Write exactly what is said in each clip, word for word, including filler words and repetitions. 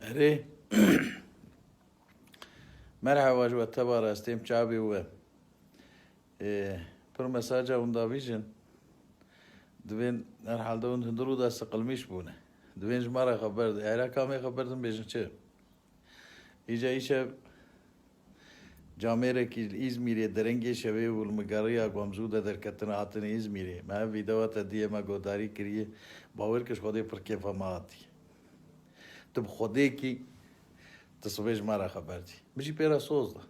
Erê. Merhaba ji we teba rastêm çavê we. Ê, pir mesaja hûn davîjin. Divên herhalde hûn hundir û da siqilmîş bûne. Divên ji me re xeber de. Êra kamê xeber din bêjin çi? Îca îşev camêrekî li Îzmîrê derengê şevê û li migeriya ku em zû de derketin hatine Îzmîrê. Me ev vîdeoya te diyê me godarî kiriye. Bawer ke ji Xwedê pir kêfa me hatiye. Tu bi Xwedêkî, tu sibê ji me re xeber dî. Min jî pê re soz da.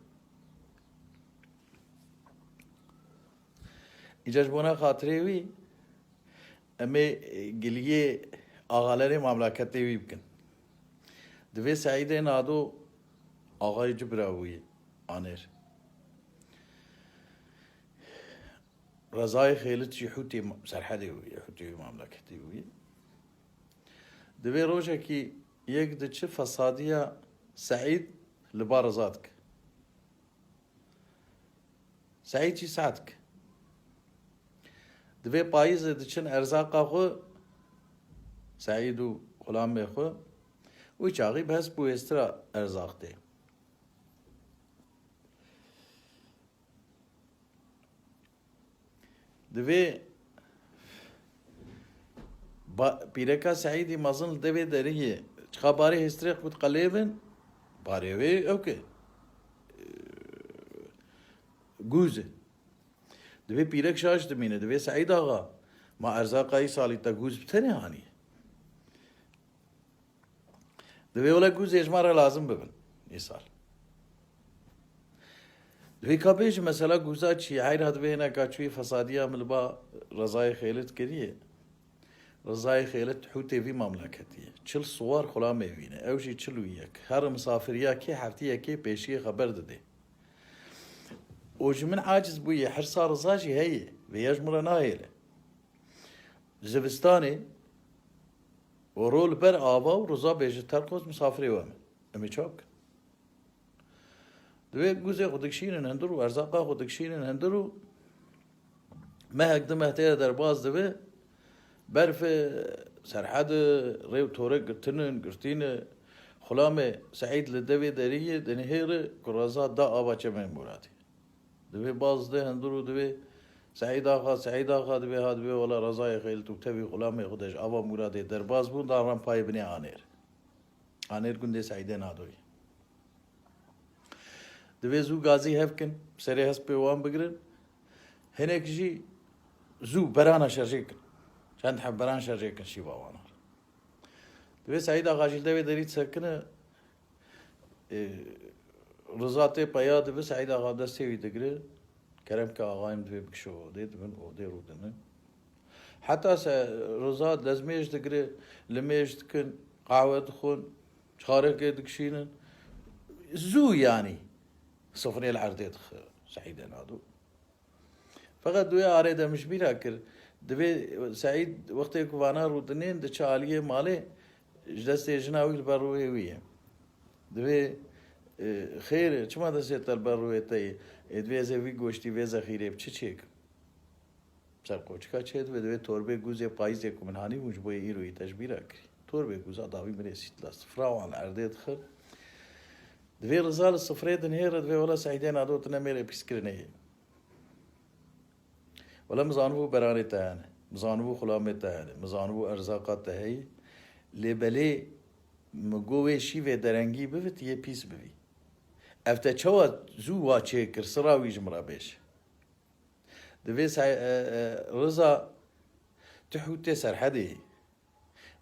Îca ji bona xatirê wî, em ê, e, giliyê axalerê mamlaketê wî bikin. Divê Seîdê Nado axayê Cibra bûyî anêr. Rezayê Xêlit jî Hûtê ma-, Serhedê bûyî, Hûtê wî mamleketê bûyî. Divê rojekî yek diçi fesadiya Seîd li ba Reza dike. Seîd jî seh dike. Divê payîzê diçin erzaqa xwe, Seîd û xulamê xwe, wî çaxî bi hesp û hêstira erzaq tê. Divê ba-, pîreka Seîdî mezin li devê deriyê çiqa barê hêstirê xwe diqelêvin, barê wê ew ke, e, gûz e. Divê pîrek şaş dimîne, divê Seîd axa, ma erzaqa îsalî te gûz bi tenê aniye. Divê wele gûzê ji me re lazim bibin îsal. Divê ka bêjî mesela gûza çi ye? Heyra divê hineka çûyî fesadiya min li ba Rezayê Xêlit kiriye. Rezayê Xêlit hûtê vî mamleketî ye. Çil siwar xulamê vî ne. Ew jî çil û yek. Her misafiriya kê heftiyekê pêşiyê xeber didê. Û ji min aciz bûye, hirsa Reza jî heye. Vê ya ji min re nahêle. Zivistanê û ro li ber ava û Riza bêje, Terqoz, misafirê we me. Em ê çawa bikin? Divê gûzê xwe dikişînin hundir û erzaqa xwe dikişînin hundir û mehek du meh tê de derbas dibe. Berf e, serhed e, rê û torek girtin in, girtî ne. Xulamê Seîd li devê deriyê dinihêre ku Reza da ava çemê Mûradê. Divê baz de hundir û divê Seîd axa, Seîd axa, divê ha, divê wela Rezayê Xêlit û tevî xulamê xwe de ji ava Mûradê derbas bûn, dan rempayê binê Anêr. Anêr gundê Seîdê Nadoyê. Divê zû gazî hev kin, serê hespê wan bigirin. Hinek jî zû berana şerjê kin. Çend heb beran şerjê kin şîva wan re. Divê Seîd axa jî li devê derî disekine, Ê, Riza tê peya dibe, Seîd axa destê wî digire. Kerem ke axayê min divê bikişe odê, dibin odê rûdinin. Heta se Riza destmêj digire, limêj dikin, qehwe dixwin, çarekê dikişînin. Zû yanî sifrê li erdê dixe Seîdê Nado. Feqet di wê arê de min ji bîra kir, divê Seîd wextê ku vana rûdinên diçe aliyê malê, ji destê jina wî li ber rûyê wî ye. Divê, e, xêr e, çima destê te li ber rûyê te ye? Ê, divê ez ê vî goştî, vê zexîrê bi çi çêkim? Ser qoçika çê dibe, divê torbê gûzê payîzê ku min hanî bûn ji bo yê îroyî te ji bîra kirî. Torbê gûza dawî mirê sîtla sifra wan li erdê dixin. Divê Riza li sifrê dinihêre, divê wela Seîdê Nado tu ne mêrê pîskirinê yê. Wele min zanibû beranê te hene, min zanibû xulamê te hene, min zanibû erzaqa te heye. Lê belê min got wê şîvê derengî bivî, tu yê pîs bivî. Ev te çawa zû wa çêkir, sira wî ji min re bêje. Divê se-, e, e, Riza, tu hûtê Serhedê yî.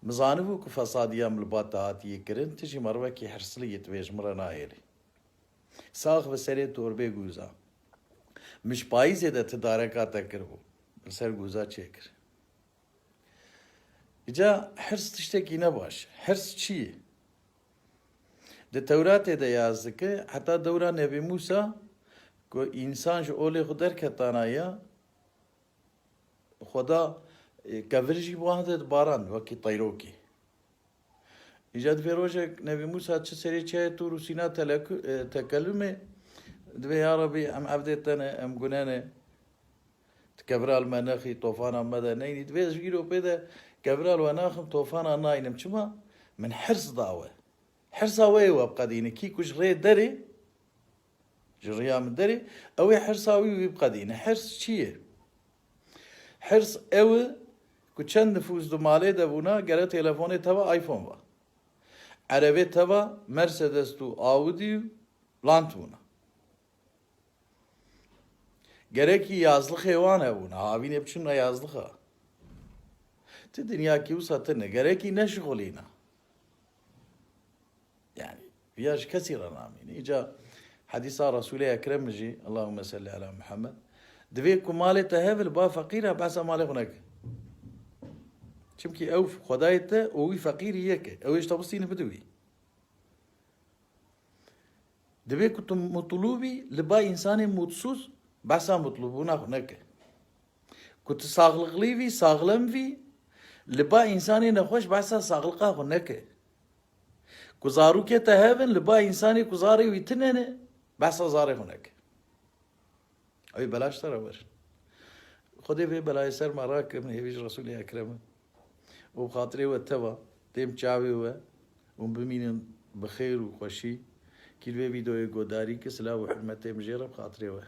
Min zanibû ku fesadiya min li ba te hatiye kirin, tu jî merivekî hirslî yî, tu vê ji min re nahêlî. Sax bi serê torbê gûza. Min ji payîzê de ti dareka te kiribû. Li ser gûza çêkir. Îca hirs tiştekî ne baş. Hirs çi ye? Di Tewratê de yaz dike, heta dewra Nebî Mûsa ku însan ji olê xwe derketana ya, Xweda, e, kevir jî bi wan de dibaran, wekî teyrokê. Îca divê rojek Nebî Mûsa çi serê çiyayê Tûr û Sîna teleku-, e, tekelûmê, divê, ya Rebî, em evdê te ne, em gune ne. Tu kevira li me nexî, tofana me de neynî. Divê ez ji îro pê de kevira li we naxim, tofana naynim. Çima? Min hirs da we. Hirsa we yê we biqedîne. Kî ku ji rê derê, ji riya min derê, ew ê hirsa wî wî biqedîne. Hirs çi ye? Hirs ew e ku çend nifûs di malê de bûna, gere telefonê teva iPhone va. Erebê teva Mercedes û Audi û Land bûna. Gerekî yazlixê wan hebûna, havînê biçûna yazlixa. Ti dinyakî wisa tune, gerekî neşixulîna. Yani, viya ji kesî re namîne. Îca hedîsa Resûlê Ekrem jî, Allahümme salli ala Muhammed, divê ku malê te heve li ba feqîra behsa malê xwe neke. Çimkî ew xwedayê te û wî feqîrî yek e. Ew ê ji te bistîne bide wî. Divê ku tu mutlû bî, li ba însanê mutsûz behsa mutlûbûna xwe neke. Ku tu saxliqlî bî, saxlem bî, li ba însanê nexweş behsa saxliqa xwe neke. Ku zarokê te hevin, li ba însanê ku zarê wî tune ne, behsa zarê xwe neke. Ew ê bela ji te re werin. Xwedê vê belayê ser me rake, min hêvî ji Resûlê Ekrem e. Û bi xatirê we teva, têm çavê we û bimînin bi xêr û xweşî. Kî li vê vîdeoyê godarî ke, silav û hurmetê min jê re bi xatirê we.